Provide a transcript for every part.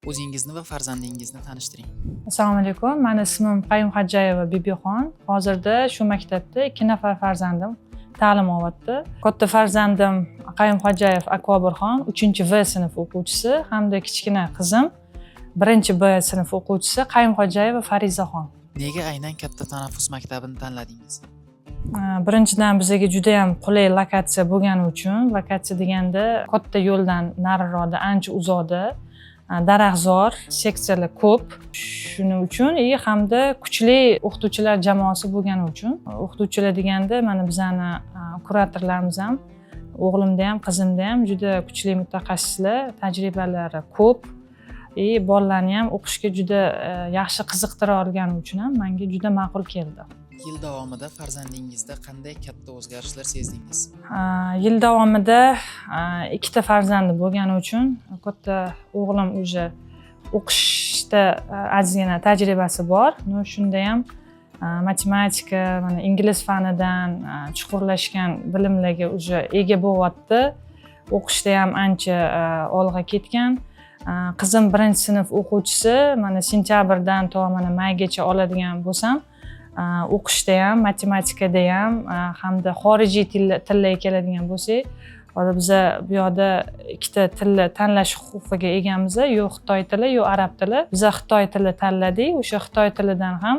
O'zingizni va farzandingizni tanishtiring. Assalomu alaykum. Mani ismim Qayumxo'jayeva Bibixon. Hozirda shu maktabda ikki nafar farzandim ta'lim olyapti. Katta farzandim Qayumxo'jayev Akobirxon 3 V sinf o'quvchisi hamda kichkina qizim 1 B sinf o'quvchisi Qayumxo'jayeva Farizaxon. Nega aynan Katta tanaffus maktabini tanladingiz? Birinchidan, bizga juda yam qulay lokatsiya bo'lgani uchun. Lokatsiya deganda, katta yo'ldan nariroqda, ancha uzoqda, daraxtzor, seksiyalar ko'p, shuning uchun и hamda kuchli o'qituvchilar jamoasi bo'lgani uchun. O'qituvchilar deganda, mana bizani kuratorlarimiz ham, o'g'limda ham, qizimda ham juda kuchli mutaxassislar, tajribalari ko'p и bolalarni ham o'qishga juda yaxshi qiziqtira olgani uchun ham manga juda ma'qul keldi. Yil davomida farzandingizda qanday katta o'zgarishlar sezdingiz? Yil davomida ikkita farzandi bo'lgani uchun, katta o'g'lim уже o'qishda ozgina tajribasi bor, но shunda ham matematika, mana ingliz fanidan chuqurlashgan bilimlarga уже ega bo'lyapti. O'qishda ham ancha olg'a ketgan. Qizim birinchi sinf o'quvchisi. Mana sentyabrdan to mana maygacha oladigan bo'lsam, o'qishda ham, matematikada ham, hamda xorijiy tillarga keladigan bo'lsak, hozir biza bu yoqda ikkita tilni tanlash huquqiga egamiz: yo xitoy tili, yo arab tili. Biza xitoy tili tanladik. O'sha xitoy tilidan ham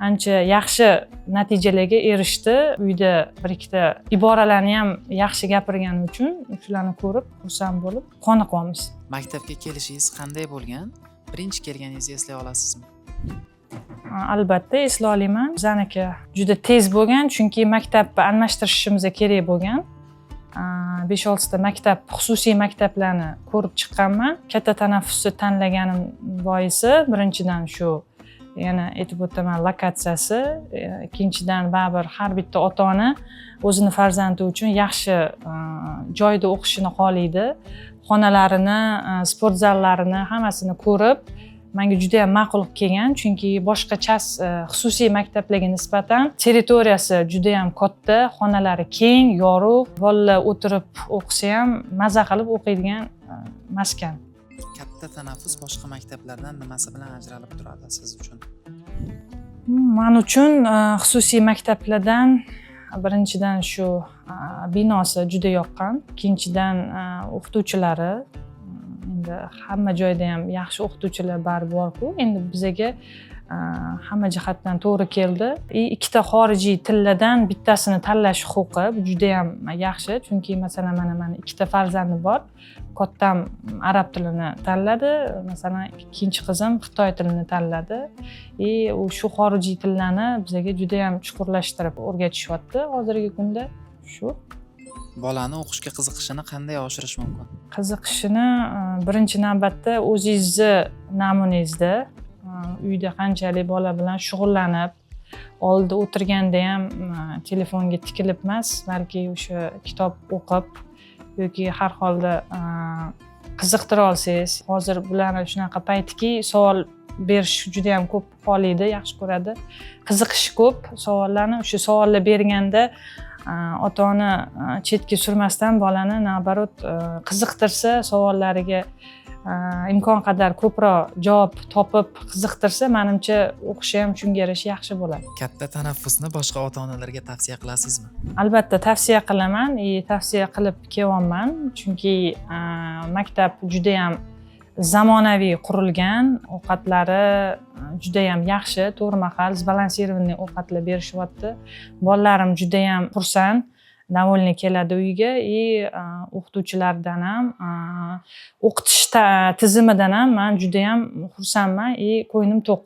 ancha yaxshi natijalarga erishdi. Uyda bir ikkita iboralarni ham yaxshi gapirgani uchun, shularni ko'rib, xursand bo'lib, qoniqyapmiz. Maktabga kelishingiz qanday bo'lgan? Birinchi kelganingizni eslay olasizmi? Albatta eslay olaman. Bizaniki juda tez bo'lgan, chunki maktabni almashtirishimiz kerak bo'lgan. Besh oltita maktab, xususiy maktablarni ko'rib chiqqanman. Katta tanaffusni tanlaganim boisi, birinchidan, shu yana aytib o'taman, lokatsiyasi, ikkinchidan, baribir har bitta ota ona o'zini farzandi uchun yaxshi joyda o'qishini xohlaydi. Xonalarini, sport zallarini, hammasini ko'rib, manga juda yam ma'qul kelgan, chunki boshqa xususiy maktablarga nisbatan territoriyasi juda yam katta, xonalari keng, yorug', bolalar o'tirib o'qisa ham maza qilib o'qiydigan maskan. Katta tanaffus boshqa maktablardan nimasi bilan ajralib turadi siz uchun? Man uchun xususiy maktablardan birinchidan shu binosi juda yoqqan, ikkinchidan, o'qituvchilari. Endi hamma joyda ham yaxshi o'qituvchilar baribir borku, endi bizaga hamma jihatdan to'g'ri keldi. И ikkita xorijiy tillardan bittasini tanlash huquqi, bu judayam yaxshi, chunki masalan, mana mani ikkita farzandim bor. Kattam arab tilini tanladi, masalan, ikkinchi qizim xitoy tilini tanladi и u shu xorijiy tillarni bizaga judayam chuqurlashtirib o'rgatishyapti hozirgi kunda shu. Bolani o'qishga qiziqishini qanday oshirish mumkin? Qiziqishini birinchi navbatda o'zingizni namunangizda, uyda qanchalik bola bilan shug'ullanib, oldida o'tirganda ham telefonga tikilib emas, balki o'sha kitob o'qib yoki har holda qiziqtira olsangiz. Hozir bularni shunaqa paytiki, savol berish juda yam ko'p xohlaydi, yaxshi ko'radi, qiziqishi ko'p savollarni. O'sha savollar berganda ota ona chetga surmasdan, bolani наоборот qiziqtirsa, savollariga imkon qadar ko'proq javob topib qiziqtirsa, manimcha, o'qishi ham shunga yarasha yaxshi bo'ladi. Katta tanaffusni boshqa ota onalarga tavsiya qilasizmi? Albatta tavsiya qilaman и tavsiya qilib kelyapman, chunki maktab judayam zamonaviy qurilgan, ovqatlari judayam yaxshi, to'g'rimahal, сбалансированный ovqatlar berishyapti. Bolalarim judayam xursand, довольный keladi uyga и o'qituvchilardan ham, o'qitish tizimidan ham man judayam xursandman и ko'nglim to'q.